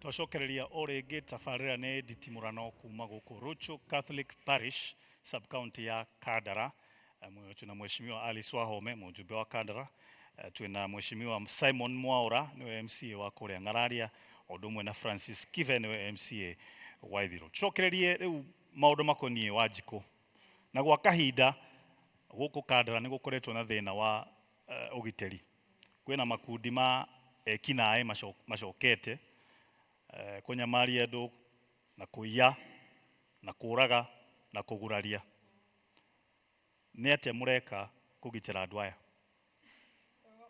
Twacokereria o rĩngĩ tabarĩra nĩ nditimũrano kuma gũkũ Ruchu Catholic Parish, sub county ya Kandara. Tuna Mheshimiwa Alice Wahome, mũjumbe wa Kandara. Twina Mheshimiwa Simon Mwaura, nĩwe MCA wa kũrĩa Ng'araria, o ũndũ ũmwe na Francis Kibe, nĩwe MCA wa Ithirũ. Tũcokererie rĩu maũndũ makoniĩ Wanjikũ. Na gwa kahinda gũkũ Kandara nĩ gũkoretwo na thĩna wa ũgitĩri. Kwĩna makundi ma ekinaĩ macokete kũnyamaria andũ na kũiya na kũraga na kũguraria. Nĩ atĩa mũreka kũgitĩra andũ aya?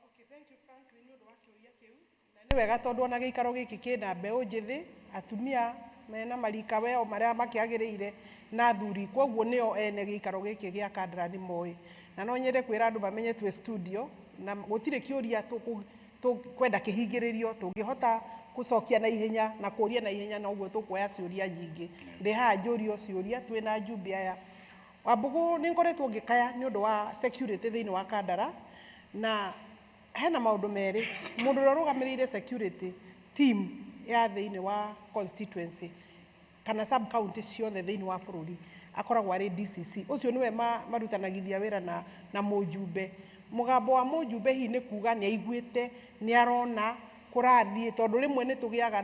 Okay, thank you, Franklin, nĩ ũndũ wa kĩũria kĩu. Na nĩ wega tondũ ona gĩikaro gĩkĩ kĩna mbeũ njĩthĩ, atumia mena marika weo marĩa makĩagĩrĩire na athuri, koguo nĩo ene gĩikaro gĩkĩ gĩa Kandara nĩ moĩ. Na no nyende kwĩra andũ mamenye twĩ studio na gũtirĩ kĩũria tũkwenda kĩhingĩrĩrio, tũngĩhota gũcokia na ihenya na kũria na ihenya noguo tũkuoya ciũria nyingĩ. Ndĩ haha njũrio ciũria twĩna njumbe aya. Wambũgũ, nĩ ngoretwo ngĩkaya nĩ ũndũ wa security thĩinĩ wa Kandara, na hena maũndũ merĩ. Mũndũ ũrĩa ũrũgamĩrĩire security team ya thĩinĩ wa constituency kana sub county ciothe thĩinĩ wa bũrũri akoragwo arĩ DCC. Ũcio nĩwe marutanagithia wĩra na mũjumbe. Mũgambo wa mũjumbe hihi nĩ kuga nĩ aiguĩte, nĩ arona kũrathiĩ, tondũ rĩmwe nĩ tũgĩaga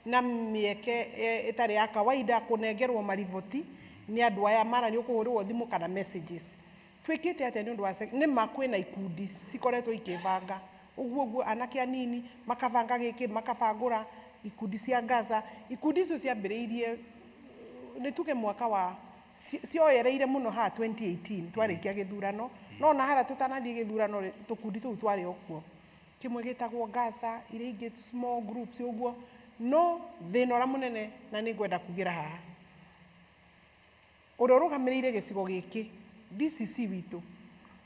na mĩeke ĩtarĩ ya kawaida kũnengerwo mariboti nĩ andũ aya, mara nĩ ũkũhũrĩrwo thimũ kana messages. Twĩkĩte atĩa nĩ ũndũ wa nĩ ma kwĩna ikundi cikoretwo ikĩbanga ũguo ũguo, anake anini makabanga gĩkĩ, makabangũra ikundi cia Gaza. Ikundi icio ciambĩrĩirie nĩ tuge mwaka wa cioereire mũno haha 2018 twarĩkia gĩthurano, no na harĩa tũtanathiĩ gĩthurano rĩ, tũkundi tũu twarĩ o kuo, kĩmwe gĩtagwo Gaza, iria ingĩ small groups ũguo. No thĩna ũrĩa mũnene, na nĩ ngwenda kugĩra haha, ũrĩa ũrũgamĩrĩire gĩcigo gĩkĩ, DCC witũ,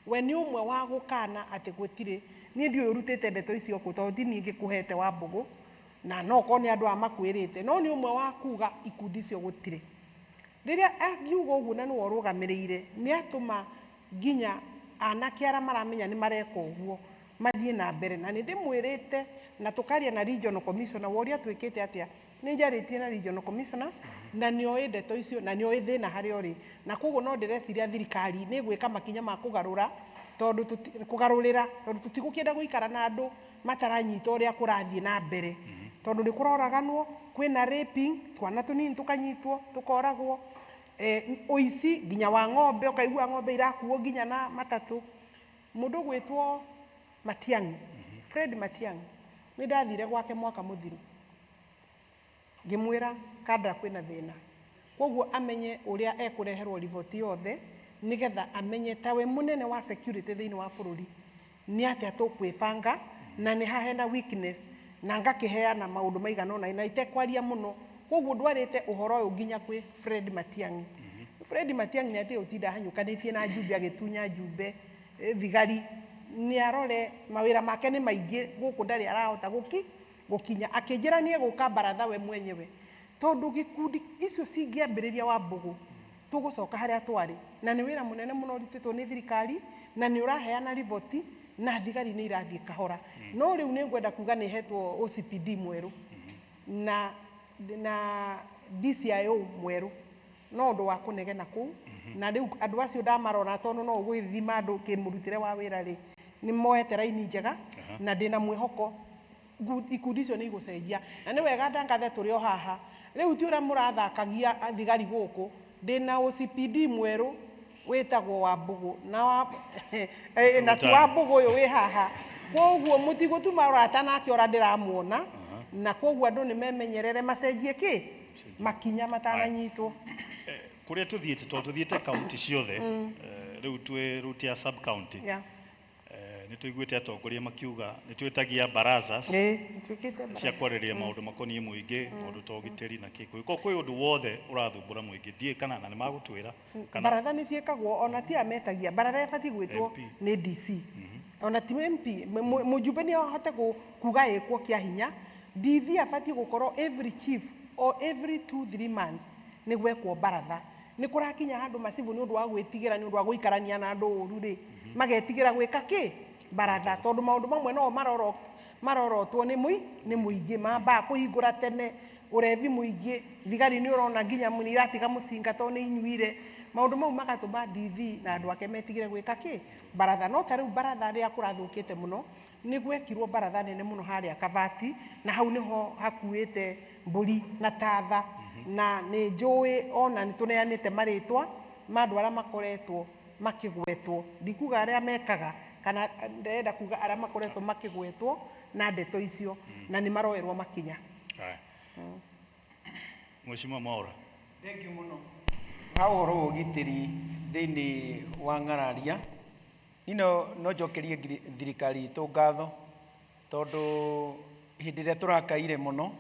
we nĩ ũmwe wa gũkana atĩ gũtirĩ. Niĩ ndiũĩ ũrutĩte ndeto icio kũ, tondũ ti niĩ ngĩkũhete, wa Mbũgũ, na no korwo nĩ andũ aya makwĩrĩte, no nĩ ũmwe wa kuga ikundi icio gũtirĩ. Rĩrĩa angiuga ũguo na nĩwe ũrũgamĩrĩire, nĩ atũma nginya anake arĩa maramenya nĩ mareka ũguo mathiĩ na mbere. Na nĩ ndĩmwĩrĩte na tũkaria na regional commissioner, woria twĩkĩte atĩa, nĩ njarĩtie na regional commissioner na nĩ oĩ ndeto icio na nĩ oĩ thĩna harĩa ũrĩ, na koguo no ndĩreciria thirikari nĩ ĩgwĩka makinya ma kũgarũra, tondũ kũgarũrĩra, tondũ tũtigũkĩenda gũikara na andũ mataranyita ũrĩa kũrathiĩ na mbere, tondũ nĩ kũroraganwo, kwĩna raping, twana tũnini tũkanyitwo tũkoragwo, ũici nginya wa ng'ombe, ũkaigua ng'ombe irakuo nginya na matatũ. Mũndũ ũgwĩtwo Matiang'i, Fred Matiang'i, nĩ ndathire gwake mwaka mũthiru ngĩmwĩra Kandara kwĩna thĩna, koguo amenye ũrĩa ekũreherwo riboti yothe nĩgetha amenye tawe mũnene wa security thĩinĩ wa bũrũri nĩ atĩa tũkwĩbanga na nĩ ha hena weakness, na ngakĩheana maũndũ maigana ũna na itekwaria mũno. Koguo ndwarĩte ũhoro ũyũ nginya kwĩ Fred Matiang'i. Fred Matiang'i nĩ atige gũtinda ahanyũkanĩtie na njumbe, agĩtunya njumbe, thigari nĩ arore mawĩra make nĩ maingĩ gũkũ, ndarĩ arahota gũkinya. Akĩnjĩra nĩ egũka baratha we mwenyewe, tondũ gĩkundi icio cingĩambĩrĩria, wa Mbũgũ, tũgũcoka harĩa twarĩ, na nĩ wĩra mũnene mũno ũrutĩtwo nĩ thirikari na nĩ ũraheana riboti na thigari nĩ irathiĩ kahora. No rĩu nĩ ngwenda kuga nĩ hetwo OCPD mwerũ na DCIO mwerũ, no ũndũ wa kũnegena kũu. Na rĩu andũ acio ndamarora, tondũ no ũgũgĩthima andũ kĩmũrutĩre wa wĩra rĩ, nĩ moete raini njega na ndĩna mwĩhoko ikundi icio nĩ igũcenjia. Na nĩ wega ndangathe tũrĩ o haha rĩu, ti ũrĩa mũrathakagia thigari gũkũ. Ndĩna OCPD mwerũ wĩtagwo Wambũgũ na wa na ti Wambũgũ ũyũ wĩ haha, koguo mũtigũtuma ũrata nake ũrĩa ndĩramuona, na koguo andũ nĩ memenyerere macenjie kĩ makinya matananyitwo. Kũrĩa tũthiĩte, tondũ tũthiĩte kaunti ciothe, rĩu twĩ route ya sub county. Nĩ tũiguĩte atongoria makiuga nĩ twĩtagia barazas nĩtwĩkĩte cia kwarĩrĩria maũndũ makoniĩ mũingĩ, maũndũ ta ũgitĩri na kĩ. Kũngĩkorwo kwĩ ũndũ wothe ũrathumbũra mũingĩ, ndiĩ kana na nĩ magũtwĩra kana Baratha nĩ ciĩkagwo, ona ti ametagia baratha, ĩbatiĩ gwĩtwo MP. Nĩ DC, ona ti MP. Mũjumbe nĩ ahote kuga ĩkwo kĩa hinya. DV abatiĩ gũkorwo every chief or every 2-3 months nĩ gwekwo baratha. Nĩ kũrakinya handũ macibũ nĩ ũndũ wa gwĩtigĩra, nĩ ũndũ wa gũikarania na andũ ũru rĩ, magetigĩra gwĩka kĩ baratha, tondũ maũndũ mamwe no maroro. Marorotwo nĩ nĩ mũingĩ, mambaga kũhingũra tene, ũrevi mũingĩ, thigari nĩ ũrona nginya nĩ iratiga mũcinga tondũ nĩ inyuire. Maũndũ mau magatũma DV na andũ ake metigĩre gwĩka kĩ baratha. No ta rĩu baratha rĩrĩa kũrathũkĩte mũno, nĩ gwekirwo baratha nene mũno harĩa Kabati, na hau nĩho hakuĩte mbũri na tatha, na nĩ njũĩ ona nĩ tũneanĩte marĩtwa ma andũ arĩa makoretwo makĩgwetwo. Ndikuga arĩa mekaga, kana ndĩrenda kuga arĩa makoretwo makĩgwetwo na ndeto icio, na nĩ maroerwo makinya. Haya. Mheshimiwa Mwaura. Thank you mũno. Ha ũhoro wa ũgitĩri thĩinĩ wa ng'araria, niĩ no njokerie thirikari itũ ngatho, tondũ hĩndĩ ĩrĩa tũrakaire mũno,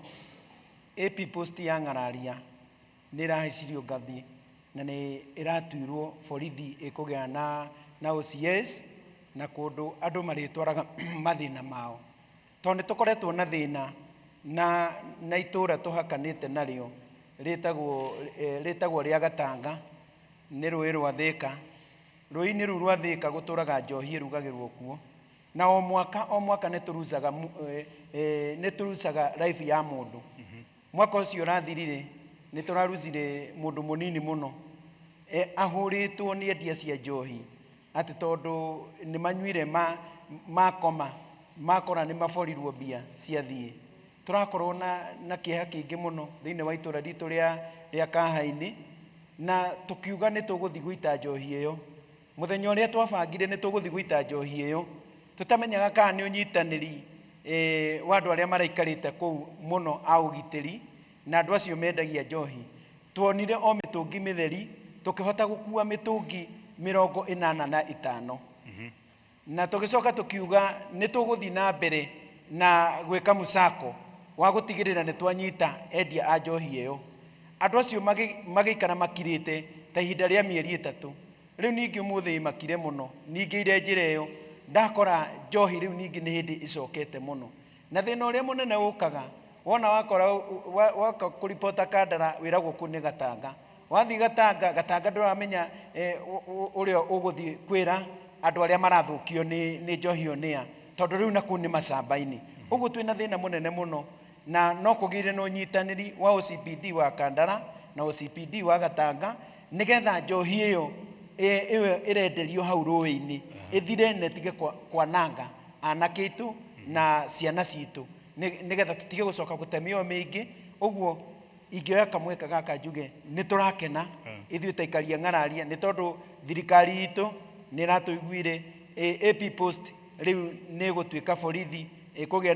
AP post ya ng'araria nĩ ĩrahaicirio ngathĩ na nĩ ĩratuirwo borithi ĩkũgĩa na OCS na kũndũ andũ marĩtwaraga mathĩna mao, tondũ nĩ tũkoretwo na thĩna na itũra tũhakanĩte narĩo rĩtagwo rĩa Gatanga, nĩ rũĩ rwa Thĩka. Rũĩ-inĩ rũu rwa Thĩka gũtũraga njohi ĩrugagĩrwo kuo, na o mwaka o mwaka nĩ tũrucaga nĩ tũrucaga life ya mũndũ. Mwaka ũcio ũrathirire nĩ tũrarucire mũndũ mũnini mũno, ahũrĩtwo nĩ endia cia njohi atĩ tondũ nĩ manyuire makoma makora nĩ maborirwo mbia ciathiĩ. Tũrakorwo na kĩeha kĩingĩ mũno thĩinĩ wa itũra ritũ rĩa Kahainĩ, na tũkiuga nĩ tũgũthiĩ gũita njohi ĩyo. Mũthenya ũrĩa twabangire nĩ tũgũthiĩ gũita njohi ĩyo, tũtamenyaga kana nĩ ũnyitanĩri wa andũ arĩa maraikarĩte kũu mũno a ũgitĩri na andũ acio mendagia njohi. Tuonire o mĩtũngi mĩtheri, tũkĩhota gũkua mĩtũngi 85. Na tũgĩcoka tũkiuga nĩ tũgũthiĩ na mbere na gwĩka mũcako wa gũtigĩrĩra nĩ twanyita endia a njohi ĩyo. Andũ acio magĩikara makirĩte ta ihinda rĩa mĩeri 3. Rĩu ningĩ ũmũthĩ makire mũno, ningĩire njĩra ĩyo ndakora njohi rĩu ningĩ nĩ hĩndĩ ĩcokete mũno. Na thĩna ũrĩa mũnene ũkaga, wona wakora waka kũripota Kandara wĩragwo kũu nĩ Gatanga. Wathiĩ Gatanga, Gatanga ndũramenya ũrĩa ũgũthiĩ kwĩra andũ arĩa marathũkio nĩ njohi ĩyo nĩa, tondũ rĩu nakuo nĩ macamba-inĩ. Ũguo twĩna thĩna mũnene mũno, na no kũgĩire na ũnyitanĩri wa OCPD wa Kandara na OCPD wa Gatanga, nĩgetha njohi ĩyo ĩyo ĩrenderio hau rũĩ-inĩ ĩthire na ĩtige kwananga anake aitũ na ciana citũ, nĩgetha tũtige gũcoka gũte mĩoyo mĩingĩ. Ũguo ingĩoya kamweke gaka njuge nĩ tũrakena ithuĩ ta aikaria ng'araria, nĩ tondũ thirikari itũ nĩ ĩratũiguire. AP post rĩu nĩ ĩgũtuĩka borithi, ĩkũgĩa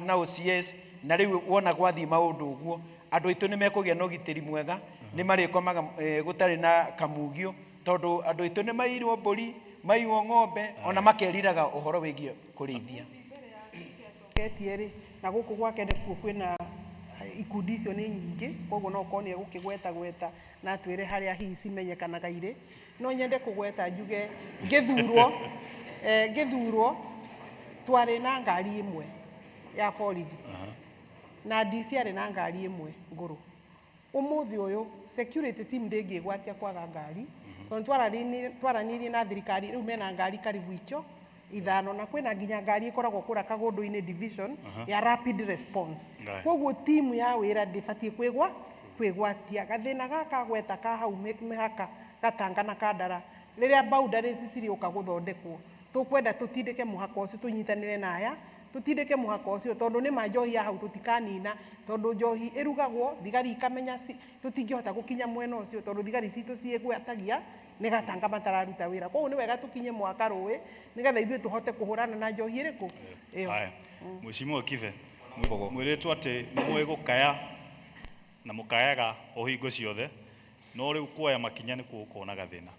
na OCS, na rĩu wona gwathiĩ maũndũ ũguo andũ aitũ nĩ mekũgĩa na ũgitĩri mwega, nĩ marĩkomaga gũtarĩ na kamugio, tondũ andũ aitũ nĩ mairwo mbũri, maiywo ng'ombe, ona makeriraga ũhoro wĩgiĩ kũrĩithia. Ketie rĩ, na gũkũ gwake nĩkuo kwĩna ikundi icio nĩ nyingĩ, koguo no ũkorwo nĩ egũkĩgweta gweta na atwĩre harĩa hihi cimenyekanaga irĩ. No nyende kũgweta njuge ngĩthurwo twarĩ na ngari ĩmwe ya borithi, na DC arĩ na ngari ĩmwe ngũrũ. Ũmũthĩ ũyũ security team ndĩngĩgwatia kwaga ngari, tondũ twaranĩirie na thirikari, rĩu mena ngari karibu icio 5, na kwĩna nginya ngari ĩkoragwo kũrĩa Kagũndũ-inĩ division ya rapid response. Koguo timu ya wĩra ndĩbatiĩ kwĩgwatia. Gathĩna gaka gweta ka hau mĩhaka Gatanga na Kandara, rĩrĩa boundaries cirĩũka gũthondekwo, tũkwenda tũtindĩke mũhaka ũcio, tũnyitanĩre na aya tũtindĩke mũhaka ũcio, tondũ nĩ ma njohi ya hau tũtikanina, tondũ njohi ĩrugagwo thigari ikamenya tũtingĩhota gũkinya mwena ũcio, tondũ thigari citũ ciĩgwatagia nĩ Gatanga matararuta wĩra. Koguo nĩ wega tũkinye mũhaka rũĩ nĩgetha ithuĩ tũhote kũhũrana na njohi ĩrĩkũ ĩyo. Haya. Mheshimiwa Kibe, mwĩrĩtwo atĩ nĩ mũĩ gũkaya na mũkayaga o hingo ciothe, no rĩu kuoya makinya nĩkuo gũkorwo gathĩna.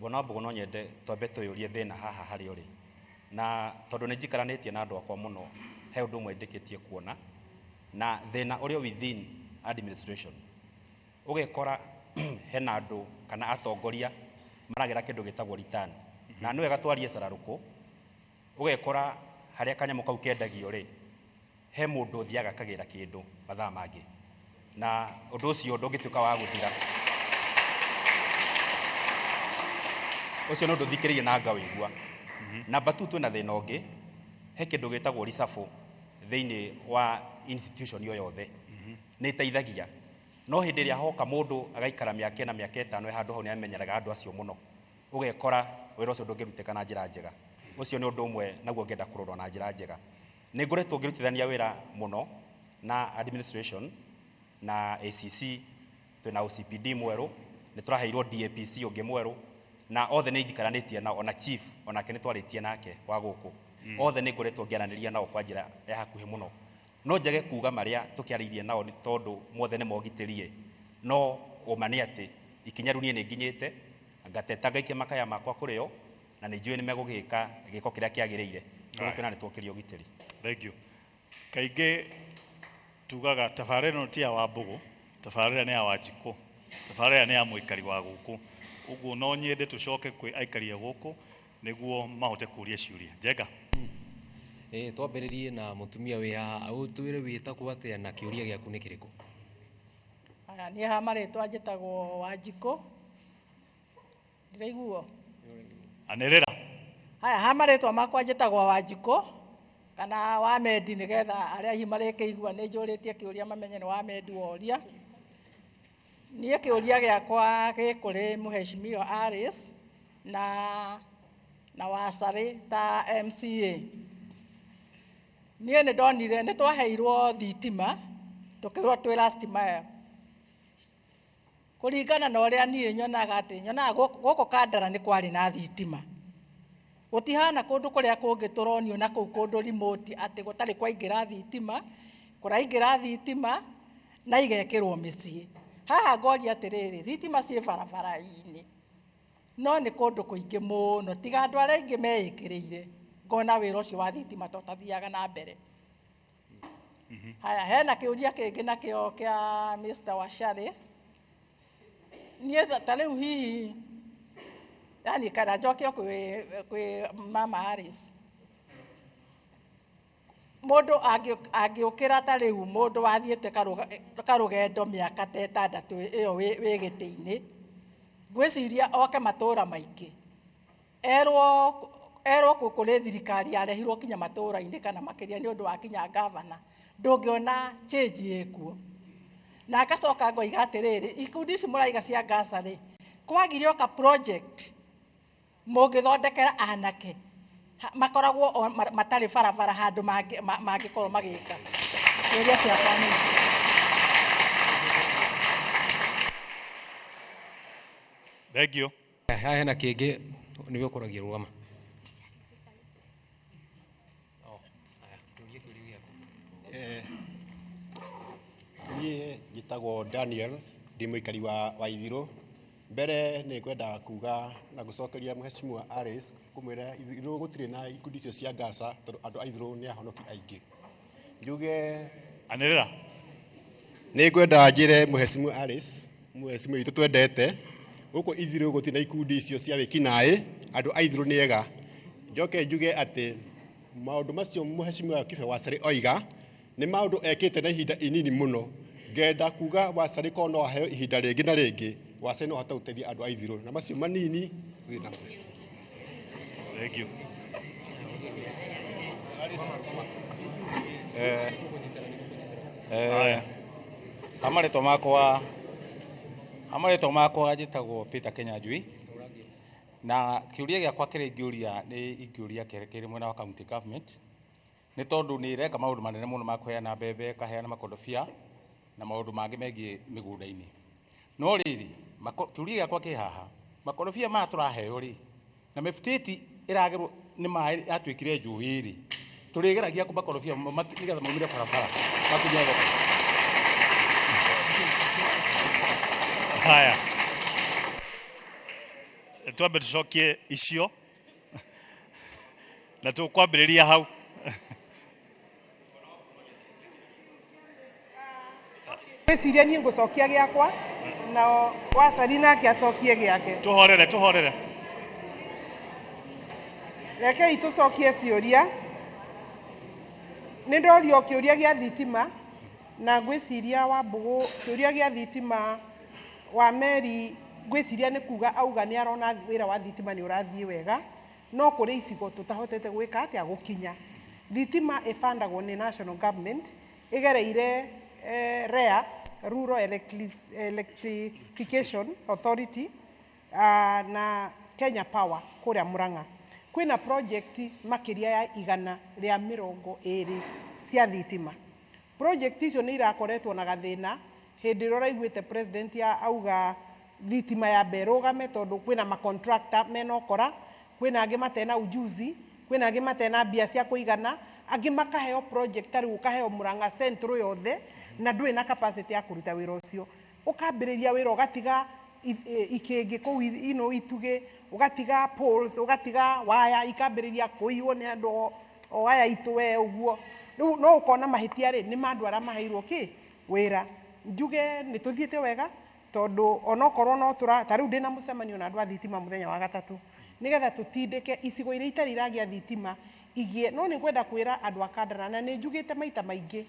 Bwana Mbogo, no nyende twambe twĩyũrie thĩna haha harĩa ũrĩ, na tondũ nĩ njikaranĩtie na andũ akwa mũno, he ũndũ ũmwe ndĩkĩtie kuona, na thĩna ũrĩa within administration. Ũgekora hena andũ kana atongoria maragera kĩndũ gĩtagwo return, na nĩ wega twarie cararũkũ. Ũgekora harĩa kanyamũ kau kendagio rĩ, he mũndũ ũthiaga akagĩra kĩndũ mathaa mangĩ, na ũndũ ũcio ndũngĩtuĩka wa gũthira. Ũcio nĩ ũndũ thikĩrĩirie na ngawĩigua. Namba 2, twĩna thĩna ũngĩ. He kĩndũ gĩtagwo reshuffle thĩinĩ wa institution yo yothe, nĩ ĩteithagia. No hĩndĩ ĩrĩa hoka mũndũ agaikara mĩaka 4, mĩaka 5 e handũ hau, nĩ amenyeraga andũ acio mũno, ũgekora wĩra ũcio ndũngĩrutĩka na njĩra njega. Ũcio nĩ ũndũ ũmwe naguo ngenda kũrorwo na njĩra njega. Nĩ ngoretwo ngĩrutithania wĩra mũno na administration na ACC, twĩna OCPD mwerũ, nĩ tũraheirwo DAPC ũngĩ mwerũ, na othe nĩ njikaranĩtie nao, ona chief onake nĩ twarĩtie nake wa gũkũ. Othe nĩ ngoretwo ngĩaranĩria nao kwa njĩra ya hakuhĩ mũno. No njage kuga marĩa tũkĩarĩirie nao nĩ tondũ mothe nĩ mogitĩrie, no ũma nĩ atĩ ikinya rĩu niĩ nĩ nginyĩte ngateta, ngaikia makaya makwa kũrĩ o, na nĩ njũĩ nĩ megũgĩka gĩko kĩrĩa kĩagĩrĩire tũgũkĩona nĩ twokĩria ũgitĩri. Thank you. Kaingĩ tugaga tabarĩra ĩno ti ya Wambũgũ, tabarĩra nĩ ya Wanjikũ, tabarĩra nĩ ya mũikari wa gũkũ. Ũguo no nyende tũcoke kwĩ aikari a gũkũ nĩguo mahote kũria ciũria. Njenga. Twambĩrĩrie na mũtumia wĩ haha, ũtwĩre wĩtagwo atĩa na kĩũria gĩaku nĩ kĩrĩkũ? Aya, niĩ ha marĩtwa njĩtagwo Wanjikũ. Ndĩraiguo? Anĩrĩra. Haya, ha marĩtwa makwa njĩtagwo Wanjikũ kana Wamendi, nĩgetha arĩa hihi marĩkĩigua nĩ njũrĩtie kĩũria mamenye nĩ Wamendi woria. Niĩ kĩũria gĩakwa gĩ kũrĩ Mheshimiwa Alice na Wacarĩ ta MCA. Niĩ nĩ ndonire nĩ twaheirwo thitima, tũkĩrwo twĩ last mile. Kũringana na ũrĩa niĩ nyonaga, atĩ nyonaga gũkũ Kandara nĩ kwarĩ na thitima, gũtihana kũndũ kũrĩa kũngĩ tũronio na kũu kũndũ remote atĩ gũtarĩ kwaingĩra thitima, kũraingĩra thitima na igekĩrwo mĩciĩ. Haha ngoria atĩrĩrĩ, thitima ciĩ barabara-inĩ, no nĩ kũndũ kũingĩ mũno, tiga andũ arĩa aingĩ meĩkĩrĩire, ngona wĩra ũcio wa thitima to ũtathiaga na mbere. Haya, hena kĩũria kĩngĩ nakĩo kĩa Mr. Wachari. Niĩ ta rĩu hihi, yani kana njoke kwĩ Mama Alice, mũndũ angĩũkĩra ta rĩu mũndũ wathiĩte karũgendo mĩaka ta 6 ĩyo wĩ gĩtĩ-inĩ, ngwĩciria oke matũra maingĩ, erwo kũrĩ thirikari yarehirwo kinya matũra-inĩ kana makĩria nĩ ũndũ wa kinya gavana, ndũngĩona change ĩkuo. Na ngacoka ngoiga atĩrĩrĩ, ikundi ici mũraiga cia Gaza rĩ, kwagire oka project mũngĩthondekera anake makoragwo matarĩ barabara handũ mangĩkorwo magĩka. Kĩũria ciakwa nĩ ici. Thank you. Haha hena kĩngĩ nĩwe ũkũragia, rũgama. Kĩũria gĩaku. Niĩ njĩtagwo Daniel, ndĩ mũikari wa Ithirũ. Mbere nĩ ngwenda kuga na gũcokeria Mheshimiwa Alice, kũmwĩra Ithirũ gũtirĩ na ikundi icio cia Gaza tondũ andũ a Ithirũ nĩ ahonoki aingĩ. Njuge Anĩrĩra. Nĩ ngwenda njĩre Mheshimiwa Alice, Mheshimiwa witũ twendete, gũkũ Ithirũ gũtirĩ na ikundi icio cia wĩkinaĩ, andũ a Ithirũ nĩ ega. Njoke njuge atĩ maũndũ macio Mheshimiwa Kibe Wacarĩ oiga nĩ maũndũ ekĩte na ihinda inini mũno. Ngenda kuga Wacarĩ korwo no aheo ihinda rĩngĩ na rĩngĩ, Wacarĩ no ahote gũteithia andũ a Ithirũ na macio manini thĩna. Thank you. Ha marĩtwa makwa njĩtagwo Peter Kenyanjui, na kĩũria gĩakwa kĩrĩa ingĩũria nĩ ingĩũria kĩrĩ mwena wa county government, nĩ tondũ nĩ ĩreka maũndũ manene mũno ma kũheana mbembe, ĩkaheana makondobia na maũndũ mangĩ megiĩ mĩgũnda-inĩ. No rĩrĩ, kĩũria gĩakwa kĩ haha, makondobia maya tũraheo rĩ, na mĩbutĩti ĩragerwo nĩ maĩ yatuĩkire njũĩ rĩ, tũrĩgeragia kũ makorobia nĩgetha maumĩre barabara makinye thoko? Haya, twambe tucokie icio na tũkwambĩrĩria hau. Ngwĩciria niĩ ngũcokia gĩakwa na Wacari nake acokie gĩake. Tũhorere, tũhorere. Rekei tũcokie ciũria. Nĩ ndorio kĩũria gĩa thitima, na ngwĩciria Wambũgũ, kĩũria gĩa thitima wa Meri, ngwĩciria nĩ kuga auga nĩ arona wĩra wa thitima nĩ ũrathiĩ wega, no kũrĩ icigo tũtahotete gwĩka atĩa gũkinya. Thitima ĩbandagwo nĩ national government ĩgereire REA, Rural Electrification Authority, na Kenya Power kũrĩa Murang'a. Kwĩna project makĩria ya 120 cia thitima. Project icio nĩ irakoretwo na gathĩna hĩndĩ ĩrĩa ũraiguĩte president ya auga thitima yambe ĩrũgame tondũ kwĩna macontractor mena ũkora, kwĩna angĩ matena ujuzi, kwĩna angĩ matena mbia cia kũigana, angĩ makaheo project ta rĩu ũkaheo Murang'a Central yothe na ndũrĩ na capacity ya kũruta wĩra ũcio. Ũkambĩrĩria wĩra ũgatiga ikĩngĩ kũu ino itugĩ, ũgatiga poles, ũgatiga waya ikambĩrĩria kũiywo nĩ andũ o aya itũ we ũguo. Rĩu no ũkona mahĩtia rĩ nĩ ma andũ arĩa maheirwo kĩ wĩra. Njuge nĩ tũthiĩte wega tondũ onokorwo no tũra ta rĩu ndĩna mũcemanio na andũ a thitima mũthenya wa gatatũ nĩgetha tũtindĩke icigo iria itarĩ iragĩa thitima igĩe. No nĩ ngwenda kwĩra andũ a Kandara na nĩ njugĩte maita maingĩ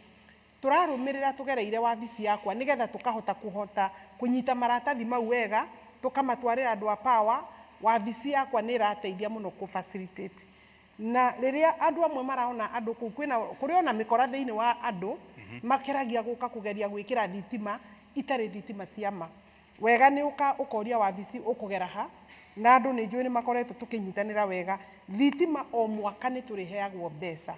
tũrarũmĩrĩra tũgereire wabici yakwa nĩgetha tũkahota kũhota kũnyita maratathi mau wega tũkamatwarĩra andũ a power. Wabici yakwa nĩ ĩrateithia mũno kũ facilitate na rĩrĩa andũ amwe marona andũ kũu kwĩna kũrĩ ona mĩkora thĩinĩ wa andũ makeragia gũka kũgeria gwĩkĩra thitima itarĩ thitima cia ma. Wega nĩ ũka ũkoria wabici ũkũgera ha, na andũ nĩ njũĩ nĩ makoretwo tũkĩnyitanĩra wega. Thitima o mwaka nĩ tũrĩheagwo mbeca.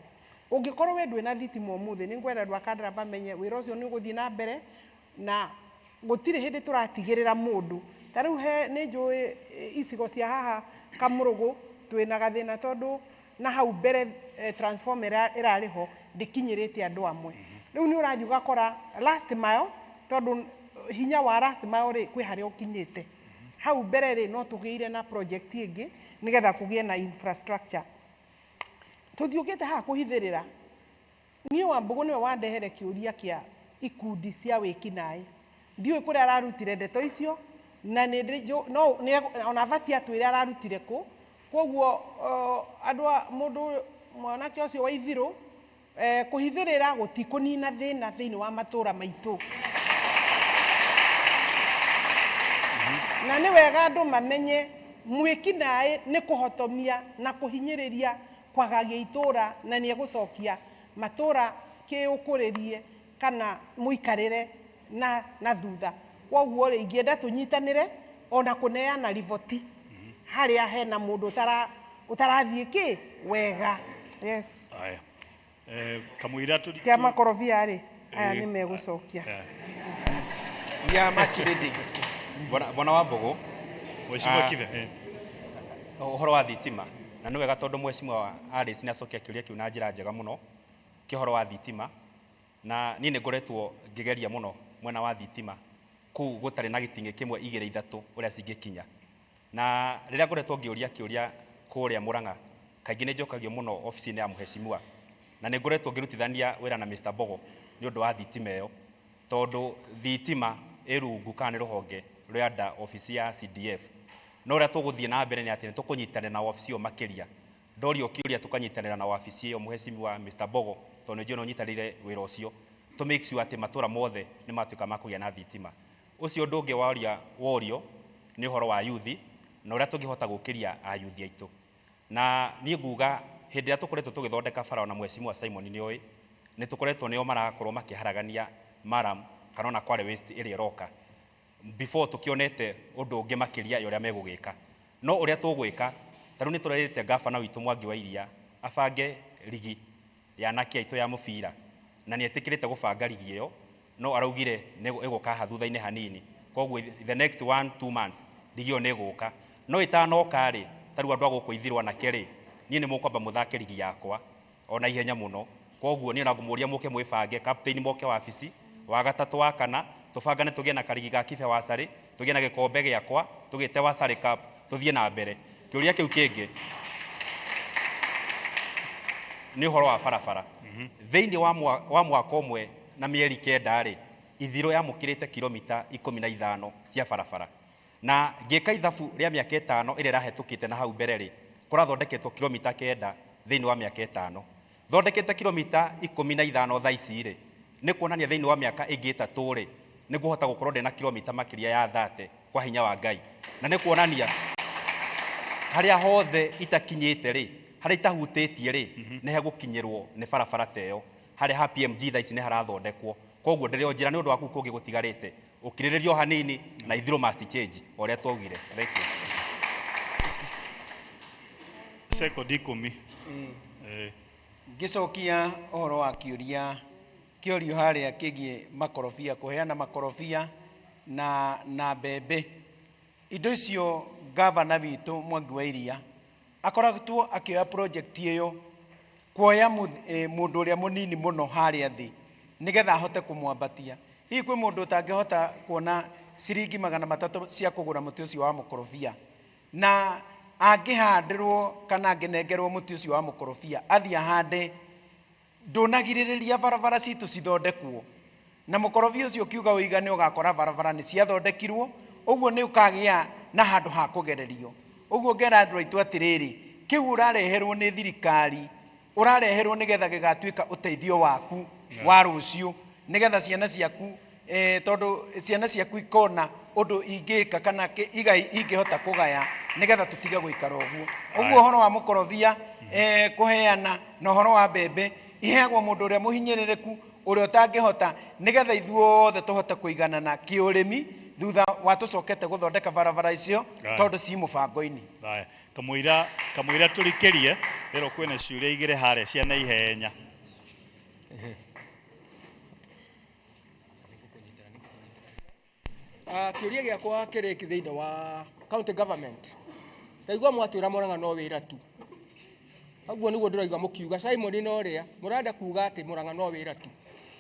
Ũngĩkorwo we ndwĩ na thitima ũmũthĩ, nĩ ngwenda andũ a Kandara mamenye wĩra ũcio nĩ ũgũthiĩ na mbere na gũtirĩ hĩndĩ tũratigĩrĩra mũndũ. Ta rĩu he nĩ njũĩ icigo cia haha Kamũrũgũ twĩna gathĩna tondũ na hau mbere transformer ĩrarĩ ho ndĩkinyĩrĩte andũ amwe. Rĩu nĩ ũrathiĩ ũgakora last mile tondũ hinya wa last mile rĩ kwĩ harĩa ũkinyĩte. Hau mbere rĩ no tũgĩire na project ĩngĩ nĩgetha kũgĩe na infrastructure. Tũthiũkĩte haha kũhithĩrĩra. Niĩ Wambũgũ nĩwe wandehere kĩũria kĩa ikundi cia wĩkinaĩ. Ndiũĩ kũrĩa ararutire ndeto icio na nĩ no ona batiĩ atwĩre ararutire kũ. Koguo andũ a mũndũ mwanake ũcio wa Ithirũ kũhithĩrĩra gũtikũnina thĩna thĩinĩ wa matũra maitũ. Na nĩ wega andũ mamenye mwĩkinaĩ nĩ kũhotomia na kũhinyĩrĩria kwagagia itũra na nĩ egũcokia matũra kĩũkũrĩrie kana mũikarĩre na thutha. Koguo rĩ ingĩenda tũnyitanĩre ona kũneana riboti harĩa hena mũndũ ũtarathiĩ kĩ wega. Yes. Aya. Kamũira tũ Kĩa makorobia rĩ aya nĩ megũcokia. Ya makirĩndĩ. Bwana Wambũgũ, Mheshimiwa Kibe. Ũhoro wa thitima na nĩ wega tondũ Mheshimiwa Alice nĩ acokia kĩũria kĩu na njĩra njega mũno kĩa ũhoro wa thitima, na niĩ nĩ ngoretwo ngĩgeria mũno mwena wa thitima kũu gũtarĩ na gĩting'ĩ kĩmwe igĩrĩ ithatũ ũrĩa cingĩkinya. Na rĩrĩa ngoretwo ngĩũria kĩũria kũrĩa Murang'a kaingĩ nĩ njokagio mũno obici-inĩ ya Mheshimiwa, na nĩ ngoretwo ngĩrutithania wĩra na Mr. Mbogo nĩ ũndũ wa thitima ĩyo, tondũ thitima ĩ rungu kana nĩ rũhonge rwa nda obici ya CDF. No ũrĩa tũgũthiĩ na mbere nĩ atĩ nĩ tũkũnyitanĩra na wabici ĩyo makĩria. Ndorio kĩũria tũkanyitanĩra na wabici ĩyo Mheshimiwa Mr. Mbogo, tondũ nĩ njũĩ nĩ ũnyitanĩire wĩra ũcio, to make sure atĩ matũra mothe nĩ matuĩka ma kũgĩa na thitima. Ũcio ũndũ ũngĩ waria worio nĩ ũhoro wa yuthi na ũrĩa tũngĩhota gũkĩria ayuthi aitũ. Na niĩ nguga hĩndĩ ĩrĩa tũkoretwo tũgĩthondeka bara ona Mheshimiwa Simon nĩoĩ, nĩ tũkoretwo nĩo marakorwo makĩharagania maram kana ona Kwale Waste ĩrĩa ĩroka before tũkĩonete ũndũ ũngĩ makĩria ya ũrĩa megũgĩka. No ũrĩa tũgwĩka, ta rĩu nĩ tũrerĩte gabana witũ Mwangi wa Iria abange rigi ya anake aitũ ya mũbira, na nĩ etĩkĩrĩte gũbanga rigi ĩyo, no araugire nĩ ĩgũka haha thutha-inĩ hanini. Koguo the next 1-2 months rigi ĩyo nĩ ĩgũka. No ĩtanoka rĩ, ta rĩu andũ a gũkũ Ithirũ anake rĩ, niĩ nĩ mũkwamba mũthake rigi yakwa ona ihenya mũno. Koguo niĩ ona ngũmũria mũke mwĩbange, captain moke wabici wa gatatũ wa kana, tũbangane tũgĩe na karigi ga Kibe Wacarĩ, tũgĩe na gĩkombe gĩakwa, tũgĩte Wacarĩ Cup, tũthiĩ na mbere. Kĩũria kĩu kĩngĩ nĩ ũhoro wa barabara. Thĩinĩ wa mwaka ũmwe na mĩeri 9 rĩ, Ithirũ yamũkĩrĩte kilomita 15 cia barabara. Na ngĩka ithabu rĩa mĩaka 5 ĩrĩa ĩrahĩtũkĩte na hau mbere rĩ, kũrathondeketwo kilomita 9 thĩinĩ wa mĩaka 5. Thondekete kilomita 15 thaa ici rĩ, nĩ kuonania thĩinĩ wa mĩaka ĩngĩ 3 rĩ, nĩ ngũhota gũkorwo ndĩna kilomita makĩria ya 30 kwa hinya wa Ngai. Na nĩ kuonania harĩa hothe itakinyĩte rĩ, Harĩa itahutĩtie rĩ, nĩ hegũkinyĩrwo nĩ barabara ta ĩyo. Harĩa ha PMG thaa ici nĩ harathondekwo. Koguo ndĩrĩ o njĩra nĩ ũndũ wa kũu kũngĩ gũtigarĩte. Ũkirĩrĩria o hanini na Ithiru must change o ũrĩa twaugire. Thank you. Sekondi ikũmi. Eh. Ngĩcokia ũhoro wa kĩũria kĩorio harĩa kĩgiĩ makorobia, kũheana makorobia na, na mbembe. Indo icio gavana witũ Mwangi wa Iria akoretwo akĩoya project ĩyo kuoya mũndũ ũrĩa mũnini mũno harĩa thĩ nĩgetha ahote kũmwambatia. Hihi kwĩ mũndũ ũtangĩhota kuona ciringi 300 cia kũgũra mũtĩ ũcio wa mũkorobia, na angĩhandĩrwo kana angĩnengerwo mũtĩ ũcio wa mũkorobia athiĩ ahande, ndũnagirĩrĩria barabara citũ cithondekwo, na mũkorobia ũcio ũkiuga ũigane ũgakora barabara nĩ ciathondekirwo, ũguo nĩ ũkagĩa na handũ ha kũgererio. Ũguo ngera andũ aitũ atĩrĩrĩ, kĩu ũrareherwo nĩ thirikari, ũrareherwo nĩgetha gĩgatuĩka ũteithio waku wa rũciũ, nĩgetha ciana ciaku, tondũ ciana ciaku ikona ũndũ ingĩka kana igai ingĩhota kũgaya nĩgetha tũtige gũikara ũguo. Ũguo ũhoro wa mũkorobia, kũheana na ũhoro wa mbembe iheagwo mũndũ ũrĩa mũhinyĩrĩrĩku, ũrĩa ũtangĩhota, nĩgetha ithuothe tũhote kũiganana kĩũrĩmi thutha wa tũcokete gũthondeka barabara icio tondũ ci mũbango-inĩ. Haya, kamũira, kamũira tũrikĩrie rĩro kwĩna ciũria igĩrĩ harĩa cia naihenya. Kĩũria gĩakwa kĩrĩ thĩinĩ wa county government. Ndaigua mwatwĩra Murang'a no wĩra tu. Ũguo nĩguo ndĩraigua mũkiuga Simon no ũrĩa mũrenda kuga atĩ Murang'a no wĩra tu.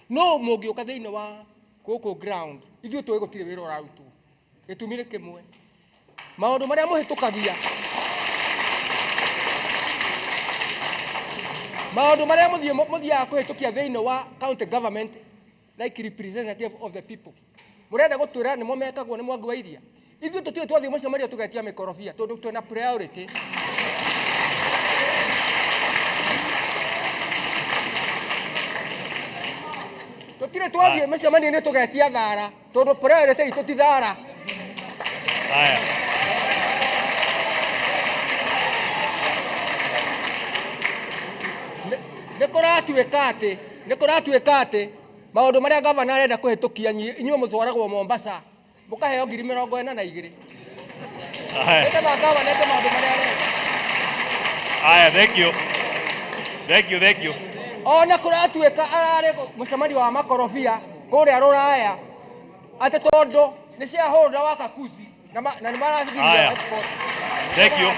No mũngĩũka thĩinĩ wa gũkũ ground, ithuĩ tũĩ gũtirĩ wĩra ũrarutwo. Gĩtũmi nĩ kĩmwe, maũndũ marĩa mũhĩtũkagia, maũndũ marĩa mũthiaga kũhĩtũkia thĩinĩ wa county government like representative of the people, mũrenda gũtwĩra nĩmo mekagwo nĩ Mwangi wa Iria. Ithuĩ tũtirĩ twathiĩ mũcemanio tũgetia mĩkorobia tondũ twĩna priority. Tũtirĩ twathiĩ mĩcemanio-inĩ tũgetia thara tondũ priority itũ ti thara. Haya. Nĩ kũratuĩka atĩ, nĩ kũratuĩka atĩ maũndũ marĩa gavana arenda kũhĩtũkia inyuĩ mũtwaragwo Mombasa mũkaheo ngiri mĩrongo ĩna na igĩrĩ. Haya. Nĩgetha gavana eke maũndũ marĩa arenda. Haya, thank you. Thank you, thank you. Ona kũratuĩka ararĩ mũcemanio wa makorobia kũrĩa Rũraya atĩ tondũ nĩ shareholder wa Kakuzi na nĩ marathigithia Haya. export. Thank you.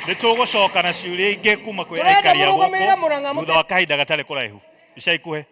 Nĩ tũgũcoka na ciũria ingĩ kuma kwĩ Tũrenda aikari a mũrũgamĩrĩre gũkũ Murang'a thutha wa kahinda gatarĩ kũraihu. Ica ikuhĩ.